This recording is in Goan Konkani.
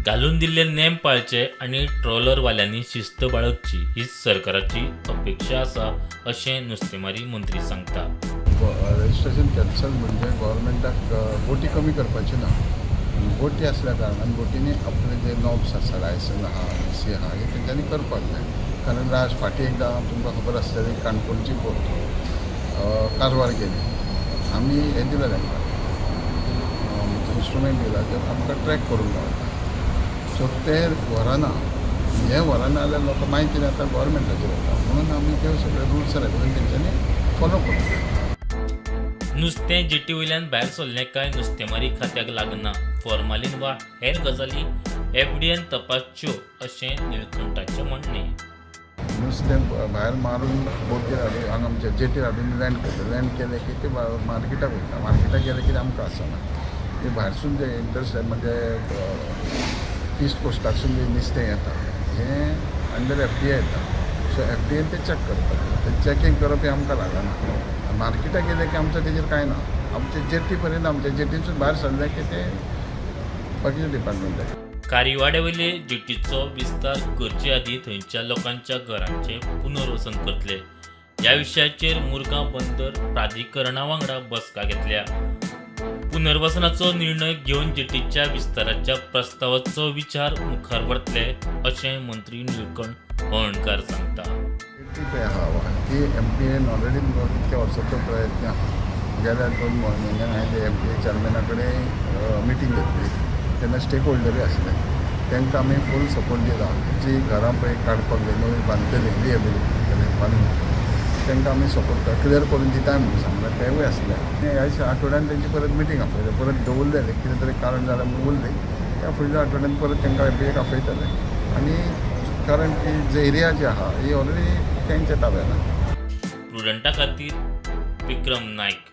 घालून दिल्ले नेम पाळचे आनी ट्रॉलरवाल्यांनी शिस्त बाळगची हीच सरकाराची अपेक्षा आसा, अशें नुस्तेमारी मंत्री सांगता. रजिस्ट्रेशन कॅन्सल म्हणजे गोवोरमेंटाक बोटी कमी करपाची ना. बोटी आसल्या कारणान बोटींनी आपले जे नॉर्म्स आसा, लायसन आहा, सी आहा, हे तेंच्यांनी करपाक जाय. कारण लास्ट फाटीं एकदां तुमकां खबर आसतलें, काणकोणची बोट कारवार गेली. आमी हें दिलां तांकां, इन्स्ट्रुमेंट दिला, ते आमकां ट्रॅक करूंक गावता. सो ते व्हरना. हे व्हरना जाल्यार लोकां मागीर कितें जाता, गोवोरमेंटाचेर वता. म्हणून आमी ते सगळे रुल्स रेगुलेशन तेंच्यांनी फॉलो करूंक जाय. नुस्तें जेटी वयल्यान भायर सरलें काय नुस्तेमारी खात्याक लागना. फॉर्मालीन वा हेर गजाली एफडीएन तपासच्यो, अशें निळकंठाचें म्हणणें. नुस्तें भायर मारून बोटीर हाडून, हांगा आमच्या जेटीर हाडून लँड करता. लँड केलें की ते मार्केटाक वयता. मार्केटाक गेलें की आमकां आसना. ते भायरसून जे इंटरस्टेट, म्हणजे ईस्ट कोस्टाकसून जे नुस्तें येता, हें अंडर एफडीए येता. सो एफडीएन ते चॅक करता. ते चॅकींग करप हें आमकां लागना. मार्केटाक गेलें की आमचो तेजेर कांय ना. आमचे जेटी पर्यंत, आमच्या जेटीसून भायर सरलें की ते बाकीच्या डिपार्टमेंटाक. कारीवाड्यावयले जेटीचो विस्तार करचे आदीं थंयच्या लोकांच्या घरांचें पुनर्वसन करतले. ह्या विशयाचेर मुरगांव बंदर प्राधिकरणा वांगडा बसका घेतल्या. पुनर्वसनाचो निर्णय घेवन जेटीच्या विस्ताराच्या प्रस्तावाचो विचार मुखार व्हरतले, अशें मंत्री निळकंठ हळर्णकार सांगता. ती पळय आहा, ती एमपीएन ऑलरेडी कितक्या वर्सांचो प्रयत्न आहा. गेल्या 2 म्हयन्यान हांवें एमपीए चॅरमॅना कडेन मिटींग घेतली. तेन्ना स्टेक होल्डरूय आसले. तांकां आमी फूल सपोर्ट दिला. जी घरां पळय काडपाक जाय, नवी बांदतले, रिहेबिलिटेट केले बांदून, तांकां आमी सपोर्ट क्लियर करून दिताय म्हणून सांगलां. तेवूय आसले. आनी ह्या आठवड्यान तेंची परत मिटींग आपयली. परत दवरलेले, कितें तरी कारण जालें म्हणून उरली. त्या फुडल्या आठवड्यान परत तांकां एमपीएक आपयतले. आनी कारण की जे एरिया जी आहा, ही ऑलरेडी तेंच्या ताब्यान आहा. प्रुडंटा खातीर विक्रम नायक.